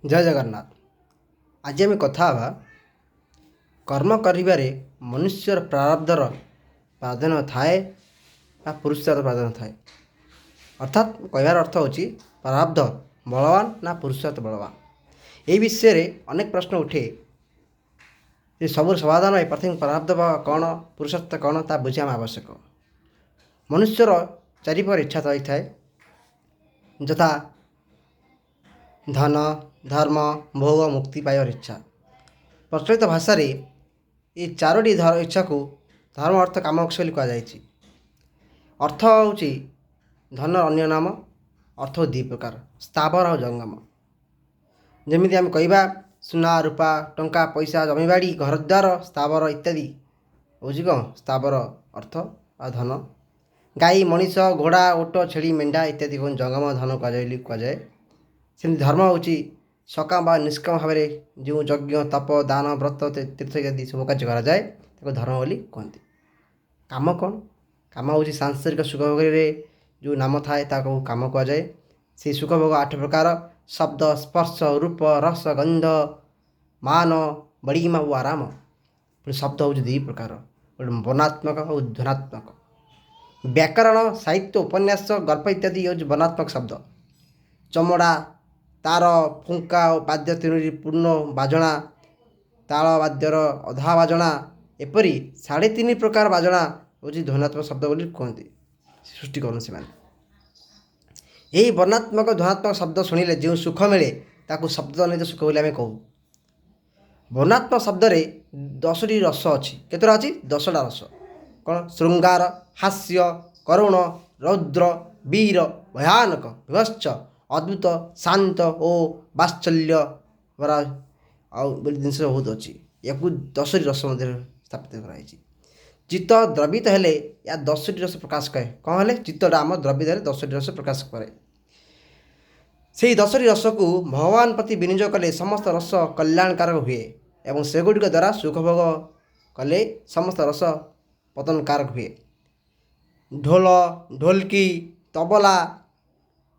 ଜୟ ଜଗନ୍ନାଥ। ଆଜି ଆମେ କଥା ହେବା କର୍ମ କରିବାରେ ମନୁଷ୍ୟର ପ୍ରାରବ୍ଧର ପ୍ରାଧାନ୍ୟ ଥାଏ ବା ପୁରୁଷାର୍ଥ ପ୍ରାଧାନ୍ୟ ଥାଏ। ଅର୍ଥାତ୍ କହିବାର ଅର୍ଥ ହେଉଛି ପ୍ରାରବ୍ଧ ବଳବାନ ନା ପୁରୁଷାର୍ଥ ବଳବାନ। ଏହି ବିଷୟରେ ଅନେକ ପ୍ରଶ୍ନ ଉଠେ। ଏ ସବୁର ସମାଧାନ ପାଇଁ ପ୍ରଥମେ ପ୍ରାରବ୍ଧ କ'ଣ, ପୁରୁଷାର୍ଥ କ'ଣ ତାହା ବୁଝିବା ଆବଶ୍ୟକ। ମନୁଷ୍ୟର ଚାରିପ୍ରକାର ଇଚ୍ଛା ରହିଥାଏ, ଯଥା ଧନ, ଧର୍ମ, ଭୋଗ, ମୁକ୍ତି ପାଇବାର ଇଚ୍ଛା। ପ୍ରଚଳିତ ଭାଷାରେ ଏ ଚାରୋଟି ଇଚ୍ଛାକୁ ଧର୍ମ, ଅର୍ଥ, କାମ, ମୋକ୍ଷ ବୋଲି କୁହାଯାଇଛି। ଅର୍ଥ ହେଉଛି ଧନର ଅନ୍ୟ ନାମ। ଅର୍ଥ ଦୁଇ ପ୍ରକାର, ସ୍ଥାବର ଆଉ ଜଙ୍ଗମ। ଯେମିତି ଆମେ କହିବା ସୁନା, ରୂପା, ଟଙ୍କା, ପଇସା, ଜମିବାଡ଼ି, ଘରଦ୍ୱାର, ସ୍ଥାବର ଇତ୍ୟାଦି ହେଉଛି କ'ଣ ସ୍ଥାବର ଅର୍ଥ ବା ଧନ। ଗାଈ, ମଣିଷ, ଘୋଡ଼ା, ଓଟ, ଛେଳି, ମେଣ୍ଢା ଇତ୍ୟାଦି କ'ଣ ଜଙ୍ଗମ ଧନ କୁହାଯାଏ ବୋଲି କୁହାଯାଏ। ସେମିତି ଧର୍ମ ହେଉଛି ସକାମ ବା ନିଷ୍କାମ ଭାବରେ ଯେଉଁ ଯଜ୍ଞ, ତପ, ଦାନ, ବ୍ରତ, ତୀର୍ଥ ଇତ୍ୟାଦି ଶୁଭ କାର୍ଯ୍ୟ କରାଯାଏ ତାକୁ ଧର୍ମ ବୋଲି କୁହନ୍ତି। କାମ କ'ଣ? କାମ ହେଉଛି ସାଂସାରିକ ସୁଖ ଭୋଗରେ ଯେଉଁ ନାମ ଥାଏ ତାକୁ କାମ କୁହାଯାଏ। ସେଇ ସୁଖ ଭୋଗ 8 ପ୍ରକାର: ଶବ୍ଦ, ସ୍ପର୍ଶ, ରୂପ, ରସ, ଗନ୍ଧ, ମାନ, ବଡ଼ିମା ଓ ଆରାମ। ପୁଣି ଶବ୍ଦ ହେଉଛି 2 ପ୍ରକାର, ଗୋଟେ ବର୍ଣ୍ଣାତ୍ମକ ଆଉ ଧ୍ୱନାତ୍ମକ। ବ୍ୟାକରଣ, ସାହିତ୍ୟ, ଉପନ୍ୟାସ, ଗଳ୍ପ ଇତ୍ୟାଦି ହେଉଛି ବର୍ଣ୍ଣାତ୍ମକ ଶବ୍ଦ। ଚମଡ଼ା, ତାର, ଫୁଙ୍କା ଓ ବାଦ୍ୟ ତିନୋଟି ପୂର୍ଣ୍ଣ ବାଜଣା, ତାଳ ବାଦ୍ୟର ଅଧା ବାଜଣା, ଏପରି 3.5 ପ୍ରକାର ବାଜଣା ହେଉଛି ଧ୍ୱନାତ୍ମକ ଶବ୍ଦ ବୋଲି କୁହନ୍ତି, ସୃଷ୍ଟି କରନ୍ତି ସେମାନେ। ଏହି ବର୍ଣ୍ଣାତ୍ମକ ଧ୍ୱନାତ୍ମକ ଶବ୍ଦ ଶୁଣିଲେ ଯେଉଁ ସୁଖ ମିଳେ ତାକୁ ଶବ୍ଦଜନିତ ସୁଖ ବୋଲି ଆମେ କହୁ। ବର୍ଣ୍ଣାତ୍ମକ ଶବ୍ଦରେ 10ଟି ରସ ଅଛି। କେତେଟା ଅଛି? 10ଟା ରସ। କ'ଣ? ଶୃଙ୍ଗାର, ହାସ୍ୟ, କରୁଣ, ରୌଦ୍ର, ବୀର, ଭୟାନକ, ବିଭତ୍ସ, ଅଦ୍ଭୁତ, ଶାନ୍ତ ଓ ବାତ୍ସଲ୍ୟ ଆଉ ବୋଲି ଜିନିଷ ବହୁତ ଅଛି। ୟାକୁ 10ଟି ରସ ମଧ୍ୟରେ ସ୍ଥାପିତ କରାଯାଇଛି। ଚିତ୍ତ ଦ୍ରବିତ ହେଲେ ଏହା 10ଟି ରସ ପ୍ରକାଶ କରେ। କ'ଣ ହେଲେ? ଚିତ୍ତଟା ଆମ ଦ୍ରବିତ ହେଲେ 10ଟି ରସ ପ୍ରକାଶ କରେ। ସେଇ 10ଟି ରସକୁ ଭଗବାନ ପ୍ରତି ବିନିଯୋଗ କଲେ ସମସ୍ତ ରସ କଲ୍ୟାଣକାରକ ହୁଏ ଏବଂ ସେଗୁଡ଼ିକ ଦ୍ୱାରା ସୁଖଭୋଗ କଲେ ସମସ୍ତ ରସ ପତନକାରକ ହୁଏ। ଢୋଲ, ଢୋଲକି, ତବଲା,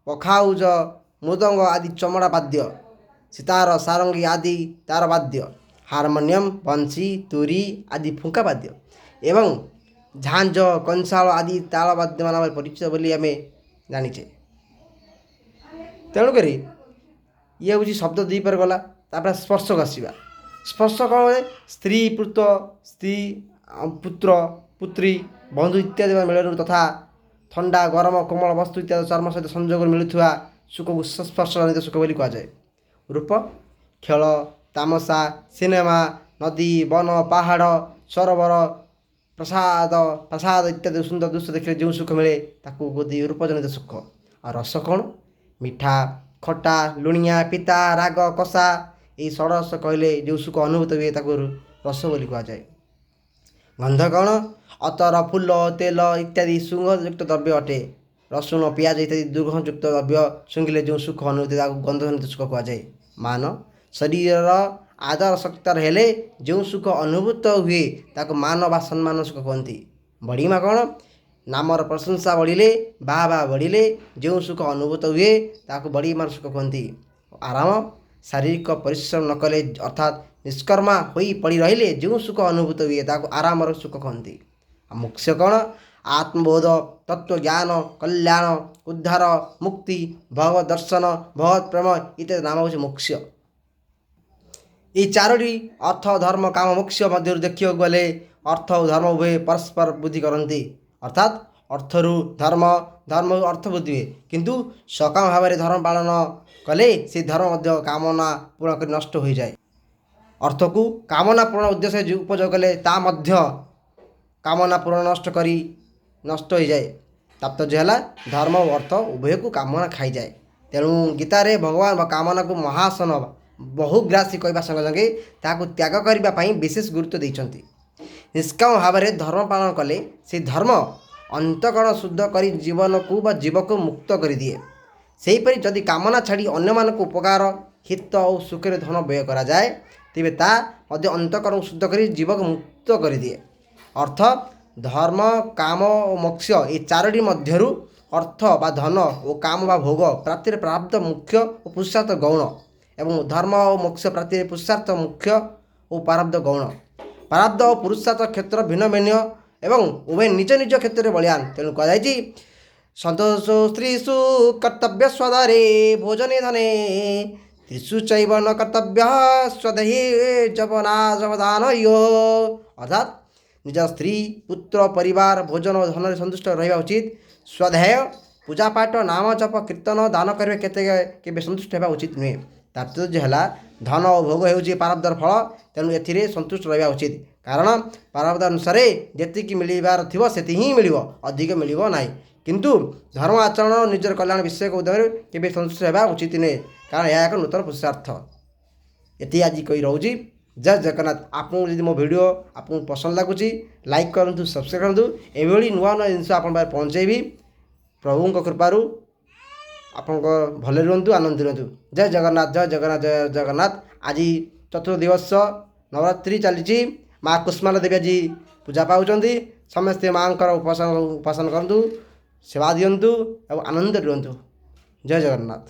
ପଖାଉଜ, ମୃଦଙ୍ଗ ଆଦି ଚମଡ଼ା ବାଦ୍ୟ, ସିତାର, ସାରଙ୍ଗୀ ଆଦି ତାର ବାଦ୍ୟ, ହାରମୋନିୟମ, ବଂଶୀ, ତୁରୀ ଆଦି ଫୁଙ୍କା ବାଦ୍ୟ ଏବଂ ଝାଞ୍ଜ, କଂସାଳ ଆଦି ତାଳ ବାଦ୍ୟ ନାମରେ ପରିଚିତ ବୋଲି ଆମେ ଜାଣିଛେ। ତେଣୁକରି ଇଏ ହେଉଛି ଶବ୍ଦ ଦ୍ୱିପରେ ଗଲା। ତାପରେ ସ୍ପର୍ଶକୁ ଆସିବା। ସ୍ପର୍ଶ କ'ଣ ହୁଏ? ସ୍ତ୍ରୀ, ପୁତ୍ର, ସ୍ତ୍ରୀ, ପୁତ୍ର, ପୁତ୍ରୀ, ବନ୍ଧୁ ଇତ୍ୟାଦି ମିଳନରୁ ତଥା ଥଣ୍ଡା, ଗରମ, କୋମଳ ବସ୍ତୁ ଇତ୍ୟାଦି ଚର୍ମ ସହିତ ସଂଯୋଗରୁ ମିଳୁଥିବା ସୁଖକୁ ସ୍ପର୍ଶଜନିତ ସୁଖ ବୋଲି କୁହାଯାଏ। ରୂପ, ଖେଳ, ତାମସା, ସିନେମା, ନଦୀ, ବନ, ପାହାଡ଼, ସରୋବର, ପ୍ରାସାଦ ଇତ୍ୟାଦି ସୁନ୍ଦର ଦୃଶ୍ୟ ଦେଖିଲେ ଯେଉଁ ସୁଖ ମିଳେ ତାକୁ କୁହନ୍ତି ରୂପଜନିତ ସୁଖ। ଆଉ ରସ କ'ଣ? ମିଠା, ଖଟା, ଲୁଣିଆ, ପିତା, ରାଗ, କଷା ଏହି ଷଡ଼ରସ କହିଲେ ଯେଉଁ ସୁଖ ଅନୁଭୂତ ହୁଏ ତାକୁ ରସ ବୋଲି କୁହାଯାଏ। ଗନ୍ଧ କ'ଣ? ଅତର, ଫୁଲ, ତେଲ ଇତ୍ୟାଦି ସୁଗନ୍ଧଯୁକ୍ତ ଦ୍ରବ୍ୟ ଅଟେ। ରସୁଣ, ପିଆଜ ଇତ୍ୟାଦି ଦୁର୍ଗନ୍ଧଯୁକ୍ତ ଦ୍ରବ୍ୟ ଶୁଙ୍ଘିଲେ ଯେଉଁ ସୁଖ ଅନୁଭୂତି ତାକୁ ଗନ୍ଧଜନିତ ସୁଖ କୁହାଯାଏ। ମାନ, ଶରୀରର ଆଦର ସତ୍କାର ହେଲେ ଯେଉଁ ସୁଖ ଅନୁଭୂତ ହୁଏ ତାକୁ ମାନ ବା ସମ୍ମାନ ସୁଖ କୁହନ୍ତି। ବଡ଼ିମା କ'ଣ? ନାମର ପ୍ରଶଂସା ବଢ଼ିଲେ, ବାହା ବାହା ବଢ଼ିଲେ ଯେଉଁ ସୁଖ ଅନୁଭୂତ ହୁଏ ତାକୁ ବଡ଼ିମାର ସୁଖ କୁହନ୍ତି। ଆରାମ, ଶାରୀରିକ ପରିଶ୍ରମ ନ କଲେ ଅର୍ଥାତ୍ ନିଷ୍କର୍ମା ହୋଇ ପଡ଼ି ରହିଲେ ଯେଉଁ ସୁଖ ଅନୁଭୂତ ହୁଏ ତାକୁ ଆରାମର ସୁଖ କହନ୍ତି। ଆଉ ମୋକ୍ଷ କ'ଣ? ଆତ୍ମବୋଧ, ତତ୍ତ୍ୱଜ୍ଞାନ, କଲ୍ୟାଣ, ଉଦ୍ଧାର, ମୁକ୍ତି, ଭଗବତ ଦର୍ଶନ, ଭଗବତ ପ୍ରେମ ଇତ୍ୟାଦି ନାମ ହେଉଛି ମୋକ୍ଷ। ଏଇ 4ଟି ଅର୍ଥ, ଧର୍ମ, କାମ, ମୋକ୍ଷ ମଧ୍ୟରୁ ଦେଖିବାକୁ ଗଲେ ଅର୍ଥ ଓ ଧର୍ମ ଉଭୟ ପରସ୍ପର ବୃଦ୍ଧି କରନ୍ତି। ଅର୍ଥାତ୍ ଅର୍ଥରୁ ଧର୍ମ, ଧର୍ମରୁ ଅର୍ଥ ବୃଦ୍ଧି ହୁଏ। କିନ୍ତୁ ସକାମ ଭାବରେ ଧର୍ମ ପାଳନ କଲେ ସେ ଧର୍ମ ମଧ୍ୟ କାମନା ପୂରଣ କରି ନଷ୍ଟ ହୋଇଯାଏ। ଅର୍ଥକୁ କାମନା ପୂରଣ ଉଦ୍ଦେଶ୍ୟରେ ଉପଯୋଗ କଲେ ତା ମଧ୍ୟ କାମନା ପୂରଣ ନଷ୍ଟ କରି ନଷ୍ଟ ହୋଇଯାଏ। ତାତ୍ପର୍ଯ୍ୟ ହେଲା ଧର୍ମ ଓ ଅର୍ଥ ଉଭୟକୁ କାମନା ଖାଇଯାଏ। ତେଣୁ ଗୀତାରେ ଭଗବାନ କାମନାକୁ ମହାସନ ବହୁଗ୍ରାସୀ କହିବା ସଙ୍ଗେ ସଙ୍ଗେ ତାହାକୁ ତ୍ୟାଗ କରିବା ପାଇଁ ବିଶେଷ ଗୁରୁତ୍ୱ ଦେଇଛନ୍ତି। ନିଷ୍କାମ ଭାବରେ ଧର୍ମ ପାଳନ କଲେ ସେ ଧର୍ମ ଅନ୍ତଃକରଣ ଶୁଦ୍ଧ କରି ଜୀବନକୁ ବା ଜୀବକୁ ମୁକ୍ତ କରିଦିଏ। ସେହିପରି ଯଦି କାମନା ଛାଡ଼ି ଅନ୍ୟମାନଙ୍କୁ ଉପକାର, ହିତ ଓ ସୁଖରେ ଧନ ବ୍ୟୟ କରାଯାଏ ତେବେ ତା ମଧ୍ୟ ଅନ୍ତଃକରଣକୁ ଶୁଦ୍ଧ କରି ଜୀବକୁ ମୁକ୍ତ କରିଦିଏ। ଅର୍ଥ, ଧର୍ମ, କାମ ଓ ମୋକ୍ଷ ଏ 4ଟି ମଧ୍ୟରୁ ଅର୍ଥ ବା ଧନ ଓ କାମ ବା ଭୋଗ ପ୍ରାପ୍ତିରେ ପ୍ରାପ୍ତ ମୁଖ୍ୟ ଓ ପୁରୁଷାର୍ଥ ଗୌଣ। ଏବଂ ଧର୍ମ ଓ ମୋକ୍ଷ ପ୍ରାପ୍ତିରେ ପୁରୁଷାର୍ଥ ମୁଖ୍ୟ ଓ ପ୍ରାରବ୍ଧ ଗୌଣ। ପ୍ରାରବ୍ଧ ଓ ପୁରୁଷାର୍ଥ କ୍ଷେତ୍ର ଭିନ୍ନ ଭିନ୍ନ ଏବଂ ଉଭୟ ନିଜ ନିଜ କ୍ଷେତ୍ରରେ ବଳିଆନ। ତେଣୁ କୁହାଯାଇଛି, ସନ୍ତୋଷ ସ୍ତ୍ରୀଷୁ କର୍ତ୍ତବ୍ୟ ସ୍ୱଦରେ ଭୋଜନେ ଧନେ ତ୍ରିଷୁ ଚୈବ ନ କର୍ତ୍ତବ୍ୟ ସ୍ୱଦେହୀ ଯବନା ଯବଦାନ ୟୋ। ଅର୍ଥାତ୍ ନିଜ ସ୍ତ୍ରୀ, ପୁତ୍ର, ପରିବାର, ଭୋଜନ ଓ ଧନରେ ସନ୍ତୁଷ୍ଟ ରହିବା ଉଚିତ। ସ୍ୱାଧ୍ୟାୟ, ପୂଜାପାଠ, ନାମ ଜପ, କୀର୍ତ୍ତନ, ଦାନ କରିବା କେତେ କେବେ ସନ୍ତୁଷ୍ଟ ହେବା ଉଚିତ ନୁହେଁ। ତାତ୍ପର୍ଯ୍ୟ ହେଲା, ଧନ ଓ ଭୋଗ ହେଉଛି ପ୍ରାରବ୍ଧର ଫଳ, ତେଣୁ ଏଥିରେ ସନ୍ତୁଷ୍ଟ ରହିବା ଉଚିତ। କାରଣ ପ୍ରାରବ୍ଧ ଅନୁସାରେ ଯେତିକି ମିଳିବାର ଥିବ ସେତିକି ହିଁ ମିଳିବ, ଅଧିକ ମିଳିବ ନାହିଁ। କିନ୍ତୁ ଧର୍ମ ଆଚରଣ, ନିଜର କଲ୍ୟାଣ ବିଷୟକ ଉଦ୍ୟମରେ କେବେ ସନ୍ତୁଷ୍ଟ ହେବା ଉଚିତ ନୁହେଁ, କାରଣ ଏହା ଏକ ନୂତନ ପୁରୁଷାର୍ଥ। ଏତିକି ଆଜି କହି ରହୁଛି। ଜୟ ଜଗନ୍ନାଥ। ଆପଣଙ୍କୁ ଯଦି ମୋ ଭିଡ଼ିଓ ଆପଣଙ୍କୁ ପସନ୍ଦ ଲାଗୁଛି, ଲାଇକ୍ କରନ୍ତୁ, ସବସ୍କ୍ରାଇବ୍ କରନ୍ତୁ। ଏଭଳି ନୂଆ ନୂଆ ଜିନିଷ ଆପଣଙ୍କ ପାଖରେ ପହଞ୍ଚାଇବି ପ୍ରଭୁଙ୍କ କୃପାରୁ। ଆପଣଙ୍କ ଭଲରେ ରୁହନ୍ତୁ, ଆନନ୍ଦ ରୁହନ୍ତୁ। ଜୟ ଜଗନ୍ନାଥ, ଜୟ ଜଗନ୍ନାଥ, ଜୟ ଜଗନ୍ନାଥ। ଆଜି ଚତୁର୍ଥ ଦିବସ ନବରାତ୍ରି ଚାଲିଛି। ମା କୁଷ୍ମାଣ୍ଡା ଦେବୀ ଆଜି ପୂଜା ପାଉଛନ୍ତି। ସମସ୍ତେ ମାଆଙ୍କର ଉପାସନା କରନ୍ତୁ, ସେବା ଦିଅନ୍ତୁ ଏବଂ ଆନନ୍ଦରେ ରୁହନ୍ତୁ। ଜୟ ଜଗନ୍ନାଥ।